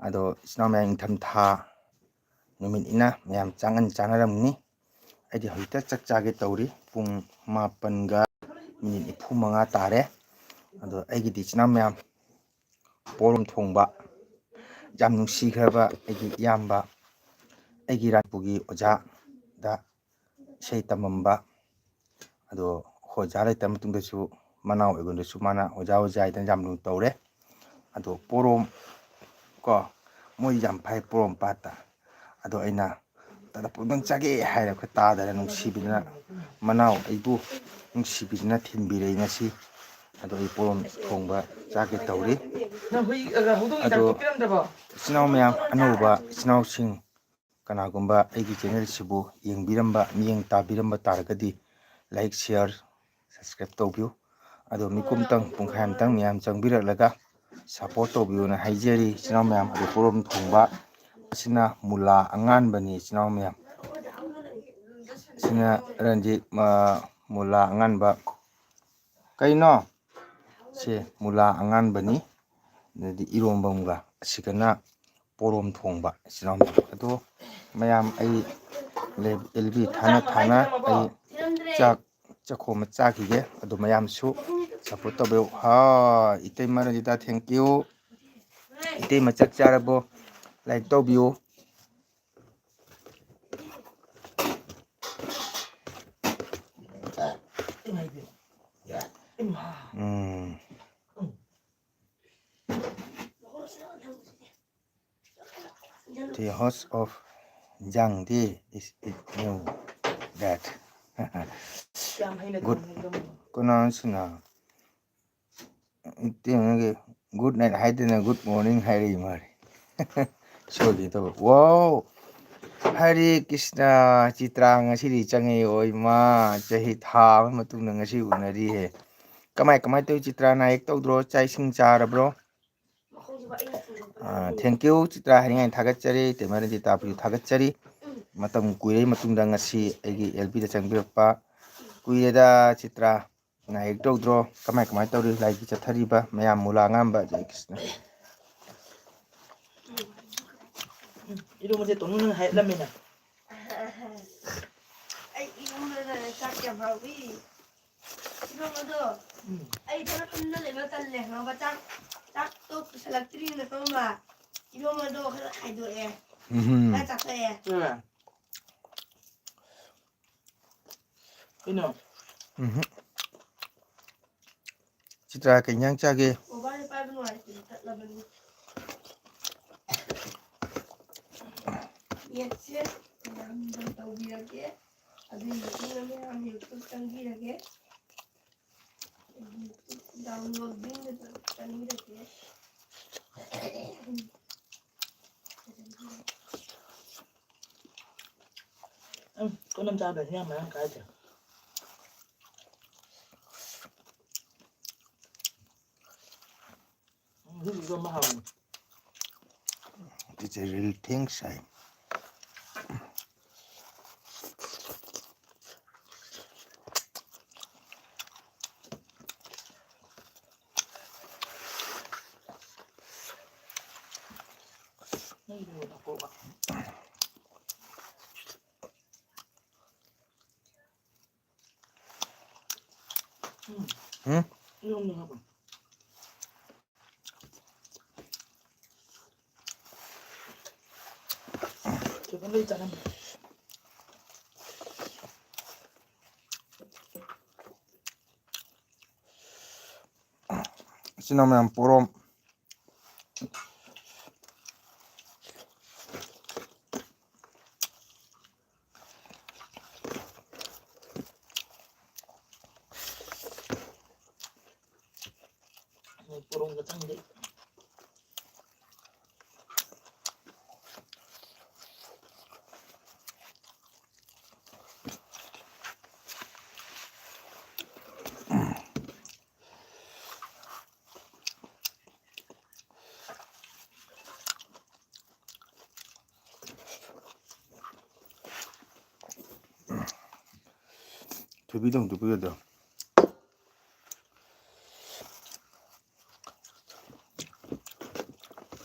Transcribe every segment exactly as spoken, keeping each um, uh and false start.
ꯑꯗꯣ ꯏꯆꯤꯟ ꯏꯅꯥꯎ ꯃꯌꯥꯝ ꯏꯪꯊꯝꯊꯥ ꯅꯨꯃꯤꯠꯅꯤꯅ ꯃꯌꯥꯝ ꯆꯥꯛ ꯉꯟ ꯆꯥꯅꯔꯝꯅꯤ꯫ ꯑꯩꯗꯤ ꯍꯧꯖꯤꯛꯇ ꯆꯥꯛ ꯆꯥꯒꯦ ꯇꯧꯔꯤ꯫ ꯄꯨꯡ ꯃꯥꯄꯟꯒ ꯃꯤꯅꯤꯠ ꯅꯤꯐꯨ ꯃꯉꯥ ꯇꯥꯔꯦ꯫ ꯑꯗꯣ ꯑꯩꯒꯤꯗꯤ ꯏꯆꯤꯟ ꯏꯅꯥꯎ ꯃꯌꯥꯝ ꯄꯣꯔꯣꯝ ꯊꯣꯡꯕ ꯌꯥꯝ ꯅꯨꯡꯁꯤꯈ꯭ꯔꯕ ꯑꯩꯒꯤ ꯏꯌꯥꯝꯕ, ꯑꯩꯒꯤ ꯔꯥꯏꯄꯨꯒꯤ ꯑꯣꯖꯥꯗ ꯏꯁꯩ ꯇꯝꯃꯝꯕ, ꯑꯗꯣ ꯑꯣꯖꯥ ꯂꯩꯇꯕ ꯃꯇꯨꯡꯗꯁꯨ ꯃꯅꯥꯎ ꯑꯣꯏꯒꯣꯟꯗꯁꯨ ꯃꯥꯅ ꯑꯣꯖꯥ ꯑꯣꯖꯥ ꯍꯥꯏꯗꯅ ꯌꯥꯝ ꯂꯨꯅ ꯇꯧꯔꯦ꯫ ꯑꯗꯣ ꯄꯣꯔꯣꯝ ꯀꯣ, ꯃꯣꯏ ꯌꯥꯝ ꯐꯩ ꯄꯣꯔꯣꯝ ꯄꯥꯠꯇ꯫ ꯑꯗꯣ ꯑꯩꯅ ꯇꯥꯗ ꯄꯨꯡꯗꯪ ꯆꯥꯒꯦ ꯍꯥꯏꯔꯦ꯫ ꯑꯩꯈꯣꯏ ꯇꯥꯗꯅ ꯅꯨꯡꯁꯤꯕꯤꯗꯅ, ꯃꯅꯥꯎ ꯑꯩꯕꯨ ꯅꯨꯡꯁꯤꯕꯤꯗꯨꯅ ꯊꯤꯟꯕꯤꯔꯛꯏ ꯉꯁꯤ꯫ ꯑꯗꯣ ꯑꯩ ꯄꯣꯔꯣꯝ ꯊꯣꯡꯕ ꯆꯥꯒꯦ ꯇꯧꯔꯤ꯫ ꯅꯪ ꯍꯨꯏ, ꯑ, ꯍꯧꯗꯣꯡꯒꯤ ꯑꯗꯣ ꯆꯥꯛ ꯄꯤꯔꯝꯗ꯭ꯔꯕꯣ? ꯏꯆꯤꯟ ꯏꯅꯥꯎ ꯃꯌꯥꯝ, ꯑꯅꯧꯕ ꯏꯆꯤꯟ ꯏꯅꯥꯎꯁꯤꯡ, ꯀꯅꯥꯒꯨꯝꯕ ꯑꯩꯒꯤ ꯆꯦꯅꯦꯜꯁꯤꯕꯨ ꯌꯦꯡꯕꯤꯔꯝꯕ, ꯃꯤꯠꯌꯦꯡ ꯇꯥꯕꯤꯔꯝꯕ ꯇꯥꯔꯒꯗꯤ, ꯂꯥꯏꯛ, ꯁꯤꯌꯥꯔ, ꯁꯕꯁꯀ꯭ꯔꯥꯏꯕ ꯇꯧꯕꯤꯌꯨ꯫ ꯑꯗꯣ ꯃꯤꯀꯨꯞ ꯑꯃꯇꯪ, ꯄꯨꯡꯈꯥꯏ ꯑꯃꯇꯪ ꯃꯌꯥꯝ ꯆꯪꯕꯤꯔꯛꯂꯒ ꯁꯄꯣꯔꯠ ꯇꯧꯕꯤꯌꯨꯅ ꯍꯥꯏꯖꯔꯤ꯫ ꯏꯆꯤꯟ ꯏꯅꯥꯎ ꯃꯌꯥꯝ, ꯑꯗꯨ ꯄꯣꯔꯣꯝ ꯊꯣꯡꯕ ꯑꯁꯤꯅ ꯃꯨꯂꯥ ꯑꯉꯥꯟꯕꯅꯤ, ꯏꯆꯤꯟ ꯏꯅꯥꯎ ꯃꯌꯥꯝ꯫ ꯑꯁꯤꯅ ꯔꯟꯖꯤꯠ, ꯑ, ꯃꯨꯂꯥ ꯑꯉꯥꯟꯕ꯫ ꯀꯩꯅꯣ? ꯁꯦ ꯃꯨꯂꯥ ꯑꯉꯥꯟꯕꯅꯤ꯫ ꯑꯗꯩꯗꯤ ꯏꯔꯣꯝꯕ ꯑꯃꯒ, ꯑꯁꯤꯒꯅ ꯄꯣꯔꯣꯝ ꯊꯣꯡꯕ, ꯏꯆꯤꯟ ꯏꯅꯥꯎ ꯃꯌꯥꯝ꯫ ꯑꯗꯣ ꯃꯌꯥꯝ, ꯑꯩ ꯑꯦꯜ ꯕꯤ ꯊꯥꯅ ꯊꯥꯅ ꯑꯩ ꯆꯥꯛ ꯆꯥꯛꯈꯣꯝ ꯑꯃ ꯆꯥꯈꯤꯒꯦ꯫ ꯑꯗꯣ ꯃꯌꯥꯝꯁꯨ ꯁꯄꯣꯔꯠ ꯇꯧꯕꯤꯌꯨ꯫ ꯍꯥ, ꯏꯇꯩꯃ ꯔꯟꯖꯤꯇꯥ, thank you꯫ ꯏꯇꯩꯃ ꯆꯥꯛ ꯆꯥꯔꯕꯣ? ꯂꯥꯏꯛ ꯇꯧꯕꯤꯌꯨ꯫ ꯎꯝ꯫ The host of Jangdi is, is new that. ꯌꯥꯝ ꯍꯩꯅ Good. ꯊꯣꯡꯉꯦ ꯑꯗꯨꯝ꯫ ꯀꯅꯥꯁꯤꯅ? ꯏꯇꯦꯡꯅꯒꯤ good night ꯍꯥꯏꯗꯅ good morning ꯍꯥꯏꯔꯛꯏ ꯃꯥꯜꯂꯦ꯫ ꯁꯣꯏꯗꯦ ꯇꯧꯕ꯫ ꯋꯥꯎ! ꯍꯔꯦ ꯀ꯭ꯔꯤꯁꯅ, ꯆꯤꯇ꯭ꯔꯥ ꯉꯁꯤꯗꯤ ꯆꯪꯉꯛꯑꯦ꯫ ꯑꯣꯏ ꯃꯥ, ꯆꯍꯤ ꯊꯥ ꯑꯃꯒꯤ ꯃꯇꯨꯡꯗ ꯉꯁꯤ ꯎꯅꯔꯤꯍꯦ꯫ ꯀꯃꯥꯏ, ꯀꯃꯥꯏ ꯇꯧꯔꯤ ꯆꯤꯇ꯭ꯔꯥ? ꯅꯥ ꯍꯦꯛ ꯇꯧꯗ꯭ꯔꯣ? ꯆꯥꯛ ꯏꯁꯤꯡ ꯆꯥꯔꯕ꯭ꯔꯣ? ꯑꯥ, thank you ꯆꯤꯇ꯭ꯔꯥ ꯍꯥꯏꯅꯤꯡꯉꯥꯏ ꯊꯥꯒꯠꯆꯔꯤ꯫ ꯏꯇꯩꯃ ꯔꯟꯖꯤꯇꯥꯕꯨꯁꯨ ꯊꯥꯒꯠꯆꯔꯤ꯫ ꯃꯇꯝ ꯀꯨꯏꯔꯕ ꯃꯇꯨꯡꯗ ꯉꯁꯤ ꯑꯩꯒꯤ ꯑꯦꯜ ꯕꯤꯗ ꯆꯪꯕꯤꯔꯛꯄ꯫ ꯀꯨꯏꯔꯦꯗ ꯆꯤꯇ꯭ꯔꯥ, ꯅꯥ ꯍꯦꯛ ꯇꯧꯗ꯭ꯔꯣ? ꯀꯃꯥꯏ, ꯀꯃꯥꯏ ꯇꯧꯔꯤ? ꯂꯥꯏꯒꯤ ꯆꯠꯊꯔꯤꯕ ꯃꯌꯥꯝ ꯃꯨꯂꯥ ꯑꯉꯥꯟꯕ, ꯖꯩ ꯀ꯭ꯔꯤꯁꯅ꯫ ꯏꯔꯣꯝꯕꯁꯦ ꯇꯣꯅꯨ ꯅꯪ ꯍꯥꯏꯠꯂꯝꯃꯤꯅ꯫ ꯑꯩ ꯏꯔꯣꯝꯕꯗ ꯆꯥꯛ ꯌꯥꯝ ꯍꯥꯎꯏ꯫ ꯏꯔꯣꯝꯕꯗꯣ ꯎꯝ꯫ ꯑꯩ ꯊꯕꯛ ꯌꯨꯝꯗ ꯂꯩꯕ ꯇꯜꯂꯦ, ꯈꯪꯉꯕ? ꯆꯥꯛ, ꯆꯥꯛꯇꯣ ꯄꯨꯁꯜꯂꯛꯇ꯭ꯔꯤꯅ, ꯈꯪꯉꯕ? ꯏꯔꯣꯝꯕꯗꯣ ꯈꯔ ꯈꯥꯏꯗꯣꯛꯑꯦ꯫ ꯎꯝ꯫ ꯈꯔ ꯆꯥꯊꯣꯛꯑꯦ꯫ ꯎꯝ꯫ ꯀꯩꯅꯣ? ꯎꯝ꯫ ꯆꯤꯇ꯭ꯔꯥ, ꯀꯩ ꯏꯟꯖꯥꯡ ꯆꯥꯒꯦ? ꯃꯣꯕꯥꯏꯜ ꯄꯥꯏꯕ ꯅꯨꯡꯉꯥꯏꯇꯦ, ꯇꯠꯂꯕꯅꯤ꯫ ꯅꯦꯠꯁꯦ ꯌꯥꯝꯅ ꯇꯧꯕꯤꯔꯒꯦ꯫ ꯑꯗꯨꯒꯤ ꯃꯇꯨꯡꯗ ꯃꯌꯥꯝ YouTube ꯆꯪꯕꯤꯔꯒꯦ꯫ YouTube downloading ꯗ ꯆꯪꯕꯤꯔꯒꯦ꯫ ꯎꯝ, ꯀꯣꯏꯅꯝ ꯆꯥꯗ꯭ꯔꯁꯨ ꯌꯥꯝ ꯃꯔꯥꯡ ꯀꯥꯏꯗ꯭ꯔꯦ꯫ ꯎꯝ, ꯍꯧꯖꯤꯛ ꯏꯔꯣꯝꯕ ꯍꯥꯎꯕꯅꯤ꯫ It's a real thing, ꯁꯥꯏ꯫ ꯎꯝ? ꯏꯆꯤꯟ ꯏꯅꯥꯎ ꯃꯌꯥꯝ ꯄꯣꯔꯣꯝ꯫ ꯄꯣꯔꯣꯝꯒ ꯆꯪꯗꯦ꯫ ꯊꯣꯏꯕꯤꯗꯣ ꯑꯃꯨꯛꯇ ꯄꯤꯌꯨꯗ꯫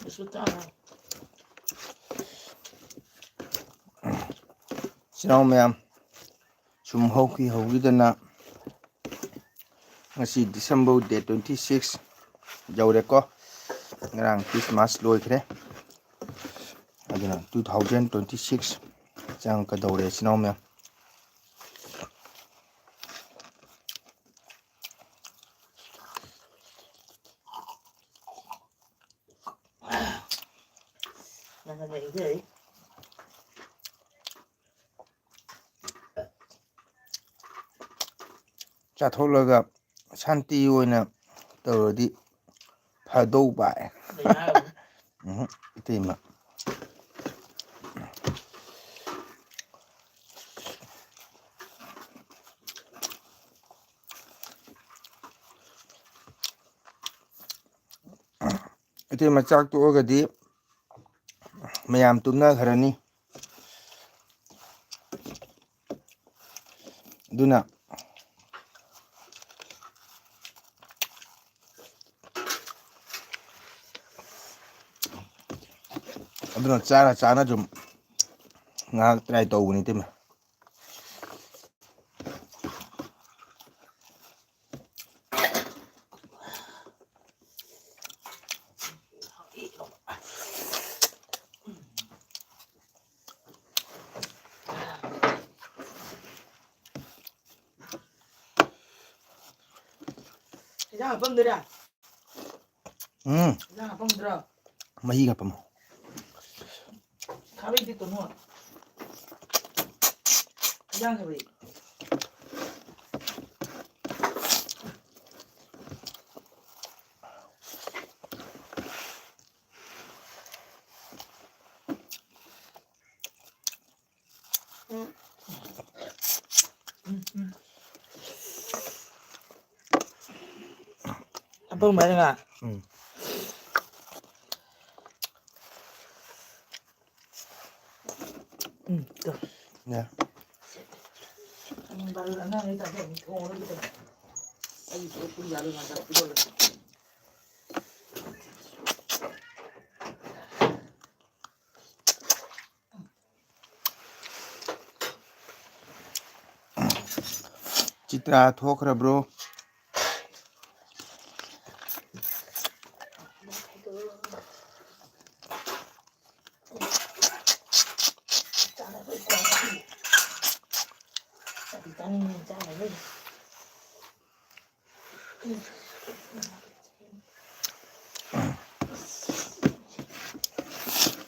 ꯕꯤꯁꯀꯨꯠ ꯆꯥꯔꯣ꯫ ꯏꯆꯤꯟ ꯏꯅꯥꯎ ꯃꯌꯥꯝ, ꯁꯨꯝ ꯍꯧꯈꯤ ꯍꯧꯈꯤꯗꯅ ꯉꯁꯤ December date twenty six ꯌꯧꯔꯦꯀꯣ꯫ ꯉꯔꯥꯡ Christmas ꯂꯣꯏꯈ꯭ꯔꯦ꯫ ꯑꯗꯨꯅ two thousand twenty six ꯆꯪꯉꯛꯀꯗꯧꯔꯦ, ꯏꯆꯤꯟ ꯏꯅꯥꯎ ꯃꯌꯥꯝ꯫ ꯆꯥꯊꯣꯛꯂꯒ ꯁꯥꯟꯇꯤ ꯑꯣꯏꯅ ꯇꯧꯔꯗꯤ ꯐꯗꯧꯕ꯫ ꯎꯝ, ꯏꯇꯩꯃ꯫ ꯏꯇꯩꯃ ꯆꯥꯛ ꯇꯣꯛꯑꯒꯗꯤ ꯃꯌꯥꯝ ꯇꯨꯝꯅꯈ꯭ꯔꯅꯤ꯫ ꯑꯗꯨꯅ ꯑꯗꯨꯅ ꯆꯥꯅ ꯆꯥꯅ ꯁꯨꯝ ꯉꯥꯏꯍꯥꯛ try ꯇꯧꯕꯅꯤ, ꯏꯇꯩꯃ꯫ ꯏꯟꯖꯥꯡ ꯍꯥꯞꯄꯝꯗꯣꯏꯔꯥ? ꯎꯝ꯫ ꯏꯟꯖꯥꯡ ꯍꯥꯞꯄꯝꯗ꯭ꯔꯣ? ꯃꯍꯤ ꯍꯥꯞꯄꯝꯃꯣ꯫ ꯈꯥꯕꯩꯗꯤ ꯇꯣꯅꯣ꯫ ꯏꯟꯖꯥꯡ ꯈꯥꯕꯩ꯫ ꯎꯝ, ꯎꯝ꯫ ꯑꯄꯪꯕ ꯍꯥꯏꯔꯒ꯫ ꯎꯝ꯫ ꯎꯝ, ꯇꯨ꯫ ꯌꯥ꯫ ꯎꯝ, ꯕꯥꯔꯣ ꯑꯉꯥꯡꯈꯩ ꯆꯥꯊꯣꯛꯑꯅꯤ, ꯊꯣꯡꯉꯔꯣꯏꯒꯦ ꯇꯧꯕ꯫ ꯑꯩꯒꯤ ꯁꯔꯨꯛ ꯄꯨꯔꯤ ꯌꯥꯔꯣꯏ, ꯉꯥꯟꯊꯣꯛ ꯄꯤꯔꯣ꯫ ꯇꯔꯥ ꯊꯣꯛꯈ꯭ꯔꯕ꯭ꯔꯣ?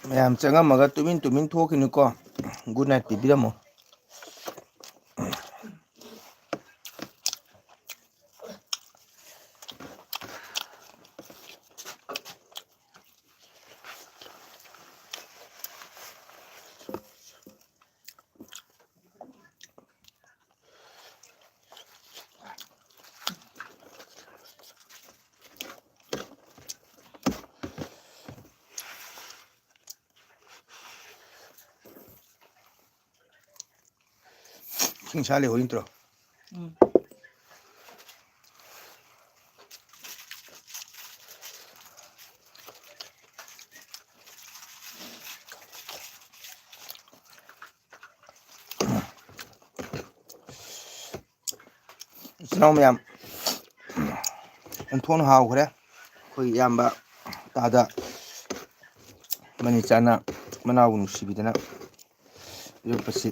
ꯃꯌꯥꯝ ꯆꯪꯉꯝꯃꯒ ꯇꯨꯃꯤꯟ ꯇꯨꯃꯤꯟ ꯊꯣꯛꯈꯤꯅꯨꯀꯣ꯫ Good night ꯄꯤꯕꯤꯔꯝꯃꯣ꯫ ꯏꯁꯤꯡ ꯁꯥ ꯂꯩꯍꯧꯔꯤ ꯅꯠꯇ꯭ꯔꯣ? ꯎꯝ꯫ ꯏꯆꯤꯟ ꯏꯅꯥꯎ ꯃꯌꯥꯝ, ꯑꯣꯟꯊꯣꯛꯅ ꯍꯥꯎꯈ꯭ꯔꯦ꯫ ꯑꯩꯈꯣꯏ ꯏꯌꯥꯝꯕ ꯇꯥꯗ ꯃꯅꯤ ꯆꯥꯅ ꯃꯅꯥꯎꯕꯨ ꯅꯨꯡꯁꯤꯕꯤꯗꯅ ꯄꯤꯔꯛꯄꯁꯤ꯫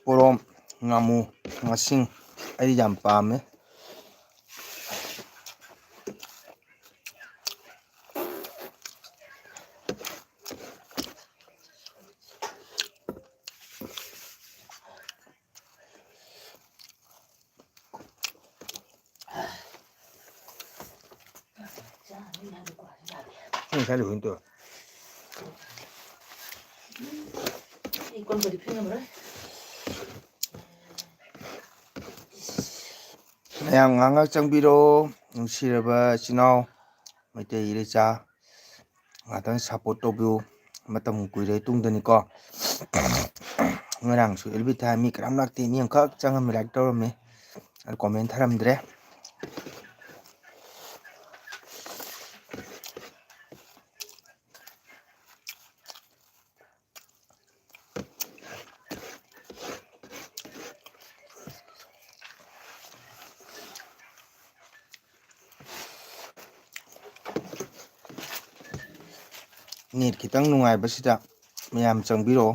ꯄꯣꯔꯣꯝ, ꯉꯥꯃꯨ, ꯉꯥꯁꯤꯡ ꯑꯩ ꯌꯥꯝ ꯄꯥꯝꯃꯦ꯫ ꯏꯁꯤꯡ ꯁꯥ ꯂꯩꯍꯧꯔꯤ ꯅꯠꯇ꯭ꯔꯣ? ꯑꯩ ꯀꯣꯟꯕꯨꯗꯤ ꯐꯦꯡꯉꯝꯃꯔꯣꯏ꯫ ꯃꯌꯥꯝ ꯉꯥꯏꯍꯥꯛ ꯉꯥꯏꯍꯥꯛ ꯆꯪꯕꯤꯔꯣ, ꯅꯨꯡꯁꯤꯔꯕ ꯏꯆꯤꯟ ꯏꯅꯥꯎ ꯃꯩꯇꯩ ꯏꯔꯩꯆꯥ꯫ ꯉꯥꯛꯇꯪ ꯁꯞꯄꯣꯔꯠ ꯇꯧꯕꯤꯌꯨ꯫ ꯃꯇꯝ ꯀꯨꯏꯔꯦ ꯇꯨꯡꯗꯅꯤꯀꯣ꯫ ꯉꯔꯥꯡꯁꯨ ꯑꯦꯜꯕꯤ ꯊꯥꯏ ꯃꯤ ꯀꯅꯥꯝ ꯂꯥꯛꯇꯦ, ꯃꯤ ꯑꯃꯈꯛ ꯆꯪꯉꯝꯃꯤ, ꯂꯥꯏꯛ ꯇꯧꯔꯝꯃꯤ, ꯑꯗꯨ ꯀꯣꯃꯦꯟ ꯊꯥꯔꯝꯗ꯭ꯔꯦ꯫ ꯅꯦꯠ ꯈꯤꯇꯪ ꯅꯨꯡꯉꯥꯏꯕꯁꯤꯗ ꯃꯌꯥꯝ ꯆꯪꯕꯤꯔꯛꯑꯣ꯫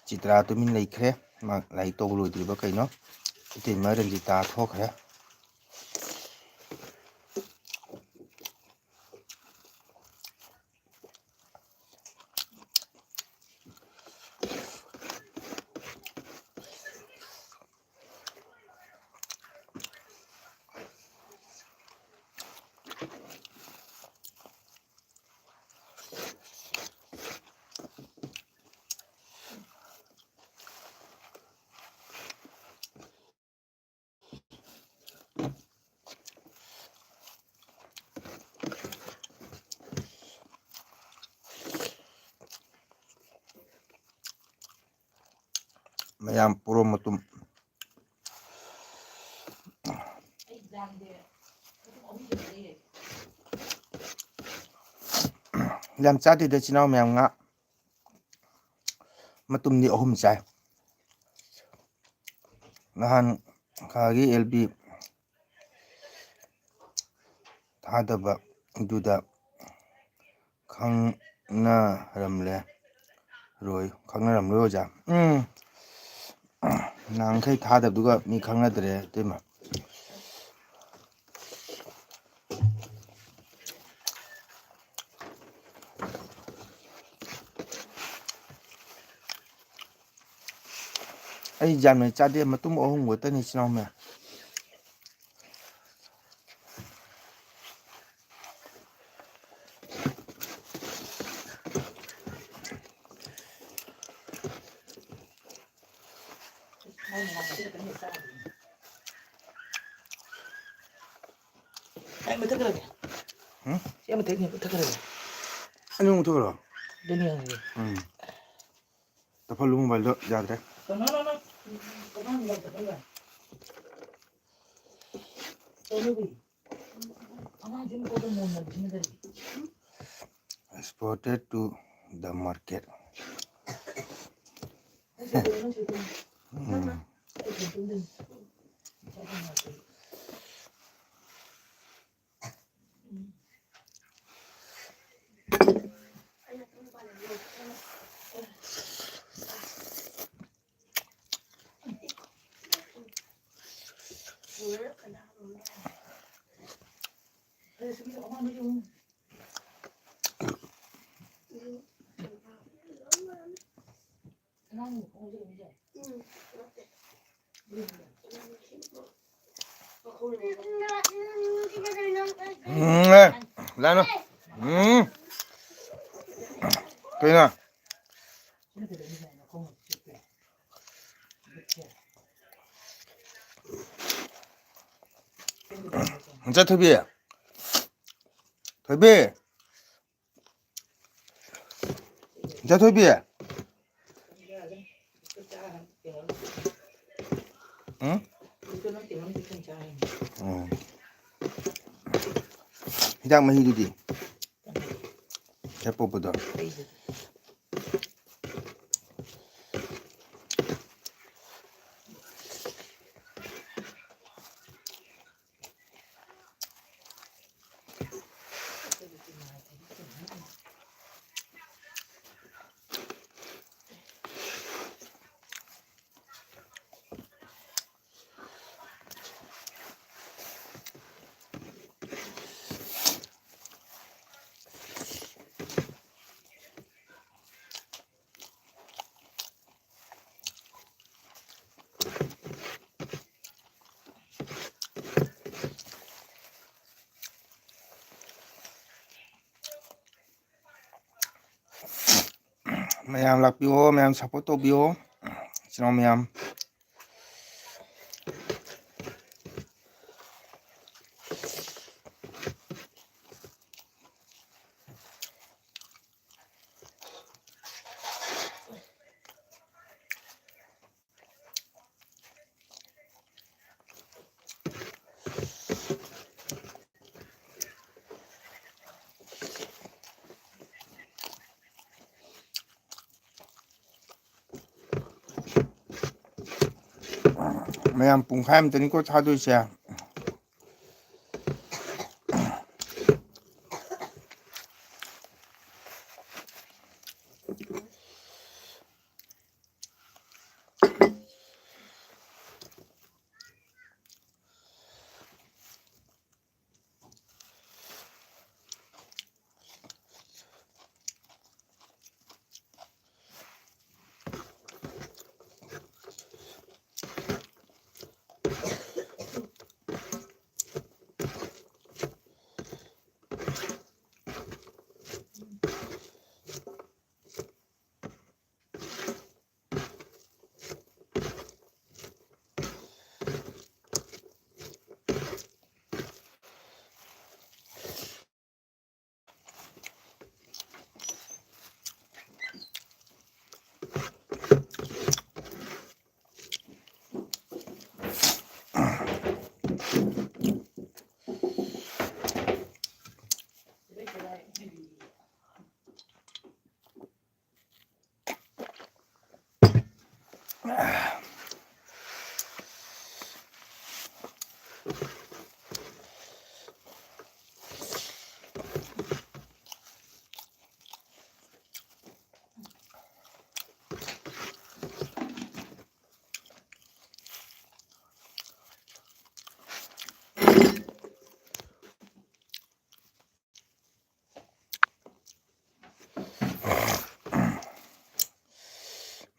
ꯆꯤꯇ꯭ꯔꯥ ꯇꯨꯃꯤꯟ ꯂꯩꯈ꯭ꯔꯦ꯫ ꯃꯥ ꯂꯥꯏꯔꯤꯛ ꯇꯧꯕ ꯂꯣꯏꯗ꯭ꯔꯤꯕ ꯀꯩꯅꯣ? ꯏꯇꯩꯃ ꯔꯟꯖꯤꯇꯥ ꯊꯣꯛꯈ꯭ꯔꯦ꯫ ꯃꯌꯥꯝ ꯄꯣꯔꯣꯝ ꯃꯇꯨꯝ꯫ ꯌꯥꯝ ꯆꯥꯗꯦꯗ ꯏꯆꯤꯟ ꯏꯅꯥꯎ ꯃꯌꯥꯝ, ꯉꯥ ꯃꯇꯨꯝꯗꯤ ꯑꯍꯨꯝ ꯆꯥꯏ꯫ ꯅꯍꯥꯟ ꯈꯥꯒꯤ ꯑꯦꯜ ꯕꯤ ꯊꯥꯗꯕꯗꯨꯗ ꯈꯪꯅꯔꯝꯂꯦ ꯔꯣꯏ, ꯈꯪꯅꯔꯝꯂꯣꯏ ꯑꯣꯖꯥ꯫ ꯎꯝ꯫ ꯅꯍꯥꯟꯈꯩ ꯊꯥꯗꯕꯗꯨꯒ ꯃꯤ ꯈꯪꯅꯗ꯭ꯔꯦ, ꯏꯇꯩꯃ꯫ ꯑꯩ ꯌꯥꯝꯅ ꯆꯥꯗꯦ, ꯃꯇꯨꯝ ꯑꯍꯨꯝ ꯈꯛꯇꯅꯤ, ꯏꯆꯤꯟ ꯏꯅꯥꯎ ꯃꯌꯥꯝ꯫ ꯑꯩ ꯃꯨꯊꯠꯈ꯭ꯔꯒꯦ꯫ ꯍꯨꯝ? ꯁꯤ ꯑꯃꯨꯊꯠ-, ꯃꯨꯊꯠꯈ꯭ꯔꯒꯦ꯫ ꯑꯅꯤ ꯃꯨꯊꯠꯈ꯭ꯔꯣ? ꯑꯗꯨꯅꯤ ꯍꯪꯉꯤꯁꯦ꯫ ꯎꯝ꯫ ꯇꯞꯍꯜꯂꯨ, ꯃꯣꯕꯥꯏꯜꯗꯣ ꯌꯥꯗ꯭ꯔꯦ꯫ ꯀꯅꯥꯅꯣ ꯅꯪ? ꯀꯅꯥꯅꯣ ꯌꯥꯗꯕ? ꯀꯩꯅꯣꯗꯤ? ꯑꯉꯥꯡꯁꯤꯡ ꯀꯣꯏꯕ ꯅꯣꯡꯃ ꯅꯨꯡꯊꯤꯜꯗꯗꯤ꯫ Exported to the market. ꯎꯝ꯫ ꯎꯝ, ꯑꯦ, ꯂꯥꯛꯅꯨ꯫ ꯎꯝ꯫ ꯀꯩꯅꯣ? ꯏꯆꯥ ꯊꯣꯏꯕꯤ꯫ ꯊꯣꯏꯕꯤ꯫ ꯏꯆꯥ ꯊꯣꯏꯕꯤ꯫ ꯎꯝ? ꯎꯝ꯫ ꯍꯤꯗꯥꯛ ꯃꯍꯤꯗꯨꯗꯤ? ꯍꯦꯛ ꯄꯣꯛꯄꯗꯣ꯫ ꯃꯌꯥꯝ ꯂꯥꯛꯄꯤꯌꯣ, ꯃꯌꯥꯝ support ꯇꯧꯕꯤꯌꯣ, ꯏꯆꯤꯟ ꯏꯅꯥꯎ ꯃꯌꯥꯝ꯫ ꯃꯌꯥꯝ ꯄꯨꯡꯈꯥꯏ ꯑꯃꯇꯅꯤꯀꯣ ꯊꯥꯗꯣꯏꯁꯦ꯫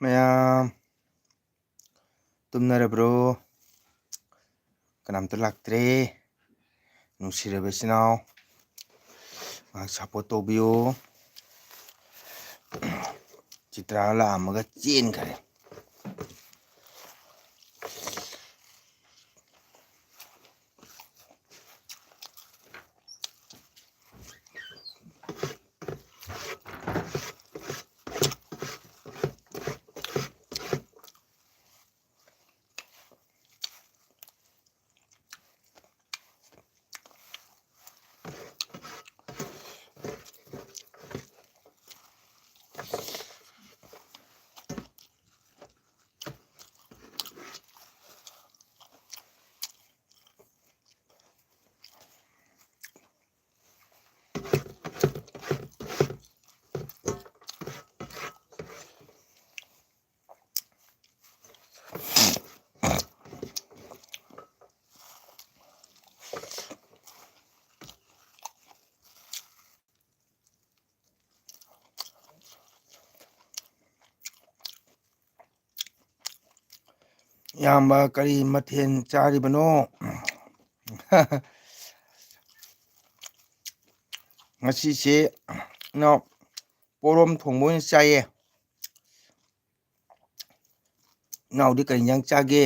ꯃꯌꯥꯝ ꯇꯨꯝꯅꯔꯕ꯭ꯔꯣ? ꯀꯅꯥꯝꯇ ꯂꯥꯛꯇ꯭ꯔꯦ꯫ ꯅꯨꯡꯁꯤꯔꯕ ꯏꯆꯤꯟ ꯏꯅꯥꯎ, ꯉꯥꯏꯍꯥꯛ support ꯇꯧꯕꯤꯌꯨ꯫ ꯆꯤꯇ꯭ꯔꯥ ꯂꯥꯛꯑꯝꯃꯒ ꯆꯦꯟꯈꯔꯦ꯫ ꯏꯌꯥꯝꯕ, ꯀꯔꯤ ꯃꯊꯦꯜ ꯆꯥꯔꯤꯕꯅꯣ? ꯉꯁꯤꯁꯦ, ꯏꯅꯥꯎ, ꯄꯣꯔꯣꯝ ꯊꯣꯡꯕ ꯑꯣꯏꯅ ꯆꯥꯏꯌꯦ꯫ ꯏꯅꯥꯎꯗꯤ ꯀꯔꯤ ꯏꯟꯖꯥꯡ ꯆꯥꯒꯦ?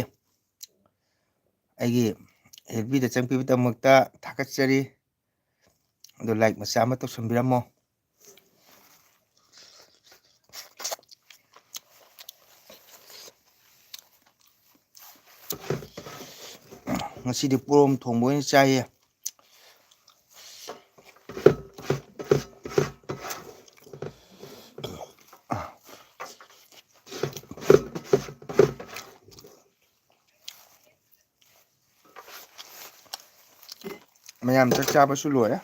ꯑꯩꯒꯤ F B ꯗ ꯆꯪꯕꯤꯕꯒꯤꯗꯃꯛꯇ ꯊꯥꯒꯠꯆꯔꯤ꯫ ꯑꯗꯣ like ꯃꯆꯥ ꯑꯃ ꯇꯧꯁꯟꯕꯤꯔꯝꯃꯣ꯫ ꯉꯁꯤꯗꯤ ꯄꯣꯔꯣꯝ ꯊꯣꯡꯕ ꯑꯣꯏꯅ ꯆꯥꯏꯌꯦ꯫ ꯃꯌꯥꯝ ꯆꯥꯛ ꯆꯥꯕꯁꯨ ꯂꯣꯏꯔꯦ꯫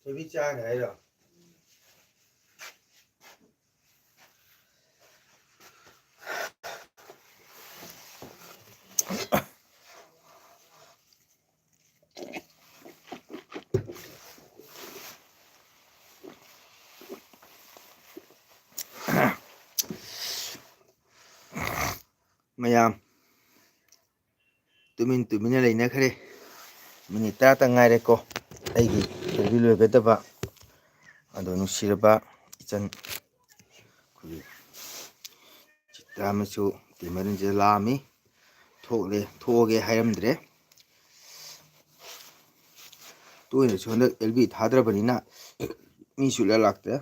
ꯊꯣꯏꯕꯤ ꯆꯥꯈ꯭ꯔꯦ ꯍꯥꯏꯔꯣ? ꯃꯌꯥꯝ ꯇꯨꯃꯤꯟ ꯇꯨꯃꯤꯟꯅ ꯂꯩꯅꯈ꯭ꯔꯦ꯫ ꯃꯤꯅꯤꯠ ꯇꯔꯥꯇꯪ ꯉꯥꯏꯔꯦꯀꯣ ꯑꯩꯒꯤ ꯏꯟꯇꯔꯚ꯭ꯌꯨ ꯂꯣꯏꯒꯗꯕ꯫ ꯑꯗꯣ ꯅꯨꯡꯁꯤꯔꯕ ꯏꯆꯟ ꯑꯩꯈꯣꯏꯒꯤ ꯆꯤꯇ꯭ꯔꯥ ꯃꯆꯨ ꯇꯦꯃꯔꯤꯟꯁꯦ ꯂꯥꯛꯑꯝꯃꯤ꯫ ꯊꯣꯛꯂꯦ, ꯊꯣꯛꯑꯒꯦ ꯍꯥꯏꯔꯝꯗ꯭ꯔꯦ꯫ ꯇꯣꯏꯅꯁꯨ ꯍꯟꯗꯛ ꯑꯦꯜ ꯕꯤ ꯊꯥꯗ꯭ꯔꯕꯅꯤꯅ ꯃꯤꯁꯨ ꯏꯂꯥꯛ ꯂꯥꯛꯇ꯭ꯔꯦ꯫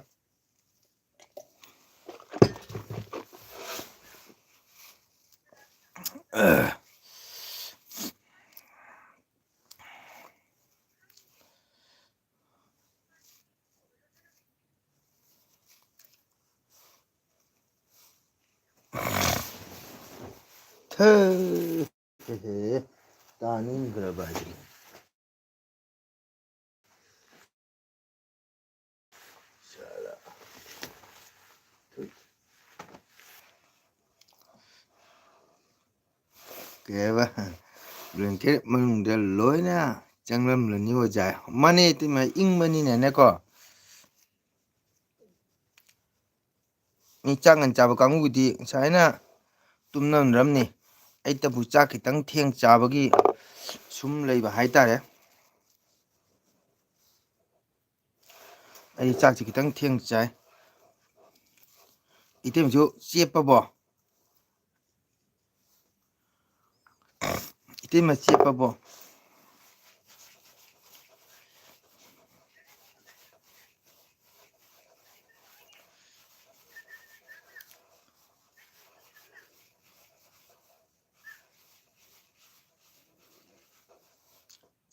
ꯊ-, ꯍꯦ ꯍꯦ, ꯇꯥꯅꯤꯡꯈ꯭ꯔꯕ ꯍꯥꯏꯗꯨꯅꯤ꯫ ꯀꯩ ꯍꯥꯏꯕ? ꯕ꯭ꯂꯦꯡꯀꯦꯠ ꯃꯅꯨꯡꯗ ꯂꯣꯏꯅ ꯆꯪꯂꯝꯂꯅꯤ ꯑꯣꯖꯥ꯫ ꯃꯥꯅꯦ ꯏꯇꯩꯃ, ꯏꯪꯕꯅꯤꯅꯅꯦꯀꯣ꯫ ꯃꯤ ꯆꯥꯛ ꯉꯟ ꯆꯥꯕ ꯀꯥꯡꯕꯨꯒꯤꯗꯤ ꯉꯁꯥꯏꯅ ꯇꯨꯝꯅꯔꯝꯅꯤ꯫ ꯑꯩꯇꯕꯨ ꯆꯥꯛ ꯈꯤꯇꯪ ꯊꯦꯡ ꯆꯥꯕꯒꯤ ꯁꯨꯝ ꯂꯩꯕ ꯍꯥꯏꯇꯥꯔꯦ꯫ ꯑꯩ ꯆꯥꯛꯁꯤ ꯈꯤꯇꯪ ꯊꯦꯡ ꯆꯥꯏ꯫ ꯏꯇꯩꯃꯁꯨ ꯆꯦꯞꯄꯕꯣ? ꯏꯇꯩꯃ ꯆꯦꯞꯄꯕꯣ?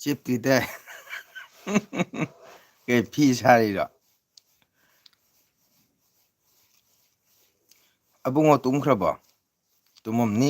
ꯆꯦꯞꯇ꯭ꯔꯤꯗ꯫ ꯀꯩ ꯐꯤ ꯁꯥꯔꯤꯔꯣ? ꯑꯕꯨꯡꯉꯣ ꯇꯨꯝꯈ꯭ꯔꯕꯣ? ꯇꯨꯝꯃꯝꯅꯤ꯫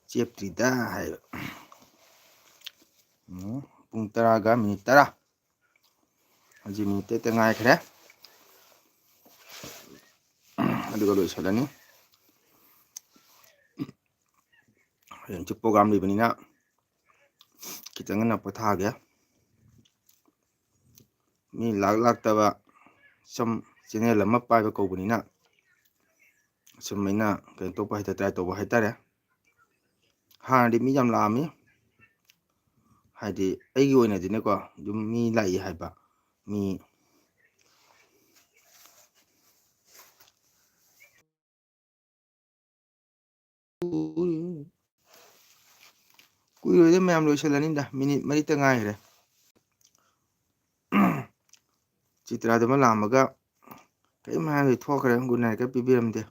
ꯆꯦꯞꯇ꯭ꯔꯤꯗ ꯍꯥꯏꯕ꯫ ꯎꯝ, ꯄꯨꯡ ꯇꯔꯥꯒ ꯃꯤꯅꯤꯠ ꯇꯔꯥ꯫ ꯍꯧꯖꯤꯛ ꯃꯤꯅꯤꯠ ꯇꯔꯦꯠꯇ ꯉꯥꯏꯈ꯭ꯔꯦ꯫ ꯑꯗꯨꯒ ꯂꯣꯏꯁꯤꯜꯂꯅꯤ꯫ ꯍꯌꯦꯡꯁꯨ program ꯂꯩꯕꯅꯤꯅ ꯈꯤꯇꯪ ꯉꯟꯅ ꯄꯣꯊꯥꯒꯦ꯫ ꯃꯤ ꯂꯥꯛ ꯂꯥꯛꯇꯕ ꯁꯨꯝ channel ꯑꯃ ꯄꯥꯏꯕ ꯀꯧꯕꯅꯤꯅ ꯁꯨꯝ ꯑꯩꯅ ꯀꯩꯅꯣ ꯇꯧꯕ ꯍꯥꯏꯇꯥꯔꯦ, try ꯇꯧꯕ ꯍꯥꯏꯇꯥꯔꯦ꯫ ꯍꯥꯟꯅꯗꯤ ꯃꯤ ꯌꯥꯝ ꯂꯥꯛꯑꯝꯃꯤ, ꯍꯥꯏꯗꯤ ꯑꯩꯒꯤ ꯑꯣꯏꯅꯗꯤꯅꯦꯀꯣ, ꯑꯗꯨꯝ ꯃꯤ ꯂꯥꯛꯏ ꯍꯥꯏꯕ, ꯃꯤ ꯀꯨꯏꯔꯣꯏꯗ ꯃꯌꯥꯝ, ꯂꯣꯏꯁꯤꯜꯂꯅꯤꯗ, ꯃꯤꯅꯤꯠ ꯃꯔꯤꯇ ꯉꯥꯏꯈ꯭ꯔꯦ꯫ ꯆꯤꯇ꯭ꯔꯥꯗꯨꯃ ꯂꯥꯛꯑꯝꯃꯒ ꯀꯔꯤꯝ ꯍꯥꯏꯔꯝꯗꯦ, ꯊꯣꯛꯈ꯭ꯔꯦ, good night ꯀ ꯄꯤꯕꯤꯔꯝꯗꯦ꯫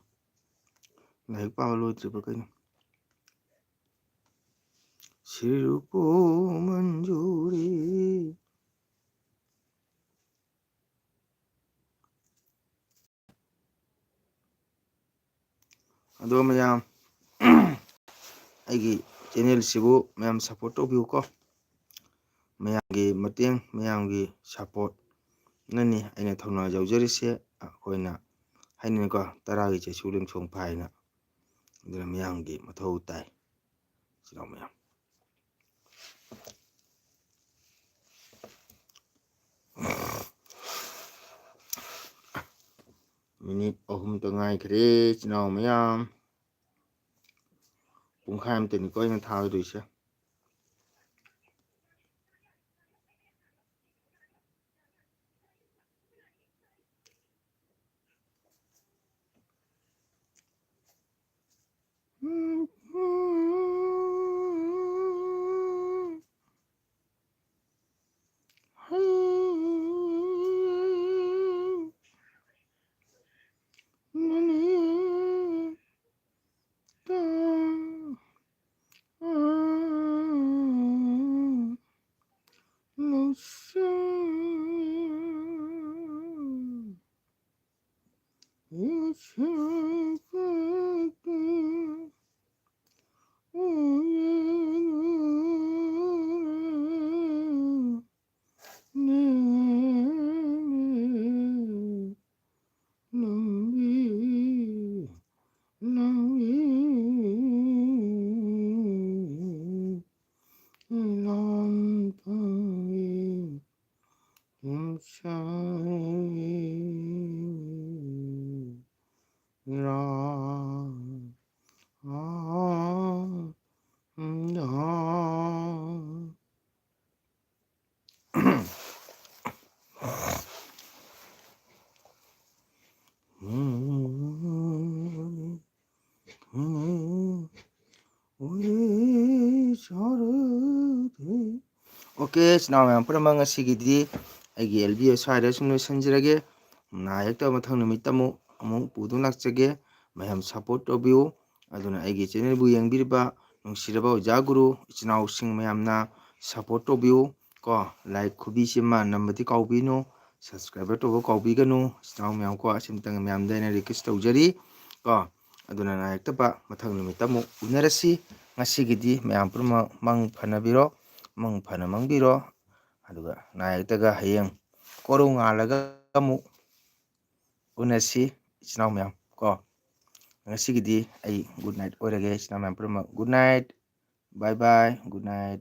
ꯂꯥꯏꯔꯤꯛ ꯄꯥꯕ ꯂꯣꯏꯗ꯭ꯔꯤꯕ ꯀꯩꯅꯣ? ꯁꯤꯔꯨꯄꯣ ꯃꯟꯖꯨꯔꯤ꯫ ꯑꯗꯣ ꯃꯌꯥꯝ, ꯑꯩꯒꯤ channel ꯁꯤꯕꯨ ꯃꯌꯥꯝ support ꯇꯧꯕꯤꯌꯨꯀꯣ꯫ ꯃꯌꯥꯝꯒꯤ ꯃꯇꯦꯡ, ꯃꯌꯥꯝꯒꯤ support ꯅꯅꯤ ꯑꯩꯅ ꯊꯧꯅꯥ ꯌꯥꯎꯖꯔꯤꯁꯦ꯫ ꯑꯩꯈꯣꯏꯅ ꯍꯥꯏꯅꯤꯡꯉꯤꯀꯣ, "ꯇꯔꯥꯒꯤ ꯆꯩꯁꯨ ꯂꯦꯝꯁꯣꯡ ꯐꯥꯏꯅ"꯫ ꯑꯗꯨꯅ ꯃꯌꯥꯝꯒꯤ ꯃꯊꯧ ꯇꯥꯏ, ꯏꯆꯤꯜ ꯏꯅꯥꯎ ꯃꯌꯥꯝ꯫ ꯃꯤꯅꯤꯠ ꯑꯍꯨꯝꯇ ꯉꯥꯏꯈ꯭ꯔꯦ, ꯏꯆꯤꯜ ꯏꯅꯥꯎ ꯃꯌꯥꯝ꯫ ꯄꯨꯡꯈꯥꯏ ꯑꯃꯇꯅꯤꯀꯣ ꯑꯩꯅ ꯊꯥꯒꯗꯣꯏꯁꯦ꯫ ꯑꯣꯀꯦ, ꯏꯆꯤꯟ ꯏꯅꯥꯎ ꯃꯌꯥꯝ ꯄꯨꯝꯅꯃꯛ, ꯉꯁꯤꯒꯤꯗꯤ ꯑꯩꯒꯤ ꯑꯦꯜ ꯕꯤ ꯑꯦ ꯁ꯭ꯋꯥꯏꯗ ꯁꯨꯝ ꯂꯣꯏꯁꯤꯟꯖꯔꯒꯦ꯫ ꯅꯥ ꯌꯦꯛꯇꯕ ꯃꯊꯪ ꯅꯨꯃꯤꯠꯇ ꯑꯃꯨꯛ, ꯑꯃꯨꯛ ꯄꯨꯗꯨꯅ ꯂꯥꯛꯆꯒꯦ꯫ ꯃꯌꯥꯝ ꯁꯞꯄꯣꯔꯠ ꯇꯧꯕꯤꯌꯨ꯫ ꯑꯗꯨꯅ ꯑꯩꯒꯤ ꯆꯦꯅꯦꯜꯕꯨ ꯌꯦꯡꯕꯤꯔꯤꯕ ꯅꯨꯡꯁꯤꯔꯕ ꯑꯣꯖꯥ ꯒꯨꯔꯨ ꯏꯆꯤꯟ ꯏꯅꯥꯎꯁꯤꯡ ꯃꯌꯥꯝꯅ ꯁꯞꯄꯣꯔꯠ ꯇꯧꯕꯤꯌꯨ ꯀꯣ꯫ ꯂꯥꯏꯛ ꯈꯨꯕꯤꯁꯤꯃ ꯅꯝꯕꯗꯤ ꯀꯥꯎꯕꯤꯅꯨ, ꯁꯕꯁꯀ꯭ꯔꯥꯏꯕꯔ ꯇꯧꯕ ꯀꯥꯎꯕꯤꯒꯅꯨ꯫ ꯏꯆꯤꯟ ꯏꯅꯥꯎ ꯃꯌꯥꯝ ꯀꯣ, ꯑꯁꯤꯝꯇꯪ ꯃꯌꯥꯝꯗ ꯑꯩꯅ ꯔꯤꯀ꯭ꯋꯦꯁ ꯇꯧꯖꯔꯤ ꯀꯣ꯫ ꯑꯗꯨꯅ ꯅꯥ ꯌꯦꯛꯇꯕ ꯃꯊꯪ ꯅꯨꯃꯤꯠꯇ ꯑꯃꯨꯛ ꯎꯅꯔꯁꯤ꯫ ꯉꯁꯤꯒꯤꯗꯤ ꯃꯌꯥꯝ ꯄꯨꯝꯅꯃꯛ ꯃꯪ ꯐꯅꯕꯤꯔꯣ, ꯃꯪ ꯐꯅ ꯃꯪꯕꯤꯔꯣ꯫ ꯑꯗꯨꯒ ꯅꯥ ꯌꯦꯛꯇꯒ ꯍꯌꯦꯡ ꯀꯣꯔꯧ ꯉꯥꯜꯂꯒ ꯑꯃꯨꯛ ꯎꯅꯁꯤ ꯏꯆꯤꯟ ꯏꯅꯥꯎ ꯃꯌꯥꯝ ꯀꯣ꯫ ꯉꯁꯤꯒꯤꯗꯤ ꯑꯩ ꯒꯨꯗ ꯅꯥꯏꯠ ꯑꯣꯏꯔꯒꯦ ꯏꯆꯤꯟ ꯏꯅꯥꯎ ꯃꯌꯥꯝ ꯄꯨꯝꯅꯃꯛ꯫ ꯒꯨꯗ ꯅꯥꯏꯠ, ꯕꯥꯏ ꯕꯥꯏ, ꯒꯨꯗ ꯅꯥꯏꯠ꯫